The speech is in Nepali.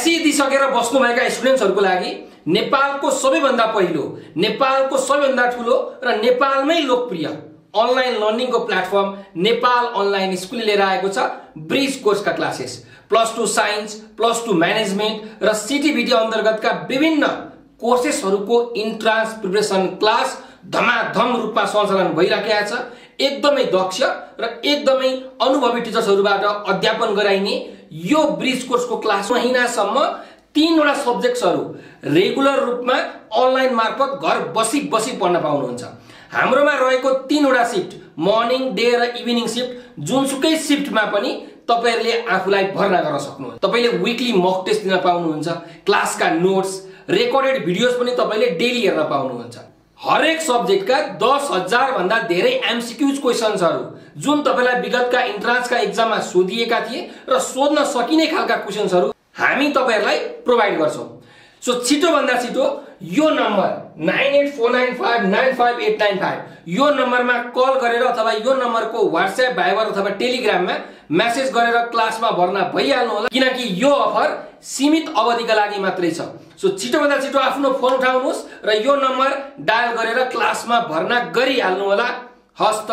एसई दिइसकेर बस्नुभएका स्टुडेन्ट्सहरुको लागि नेपालको सबैभन्दा पहिलो, नेपालको सबैभन्दा ठूलो र नेपालमै लोकप्रिय अनलाइन लर्निङको प्लेटफर्म नेपाल अनलाइन स्कुल लिएर आएको छ ब्रिज कोर्सका क्लासेस। +2 साइन्स, +2 म्यानेजमेन्ट र सिटिभिटी अन्तर्गतका विभिन्न कोर्सेसहरुको इन्ट्रान्स प्रिपरेसन क्लास धमाधम रूपमा सञ्चालन भइरहेको छ। एकदमै दक्ष र एकदमै अनुभवी टिचर्सहरुबाट अध्यापन गराइने यो ब्रिज कोर्सको क्लास महिनासम्म 3 वटा सब्जेक्ट्सहरु रेगुलर रूपमा अनलाइन मार्फत घर बसी पढ्न पाउनुहुन्छ। हाम्रोमा रहेको 3 वटा शिफ्ट, मर्निङ, डे र इभिनिङ शिफ्ट, जुनसुकै शिफ्टमा पनि तपाईहरुले आफुलाई भर्ना गर्न सक्नुहुन्छ। तपाईले वीकली मक टेस्ट दिन पाउनुहुन्छ, क्लासका नोट्स, रेकर्डेड भिडियोज पनि तपाईले डेली हेर्न पाउनुहुन्छ। हरेक सब्जेक्टका 10,000 भन्दा धेरै एमसीक्यूज क्वेशन्सहरु जुन तपाईलाई विगतका इन्ट्रान्सका एक्जाममा सोधिएका थिए र सोध्न सकिने खालका क्वेशन्सहरु हामी तपाईहरुलाई प्रोवाइड गर्छौं। सो छिटो भन्दा छिटो यो नम्बर 9849595895 यो नम्बरमा कल गरेर अथवा यो नम्बरको व्हाट्सएप, भाइबर अथवा टेलिग्राममा मेसेज गरेर क्लासमा भर्ना भइहाल्नु होला, किनकि यो अफर सीमित अवधिका लागि मात्रै छ। सो छिटो भन्दा छिटो आफ्नो फोन उठाउनुहोस् र यो नम्बर डायल गरेर क्लासमा भर्ना गरिहाल्नु होला। हस्त।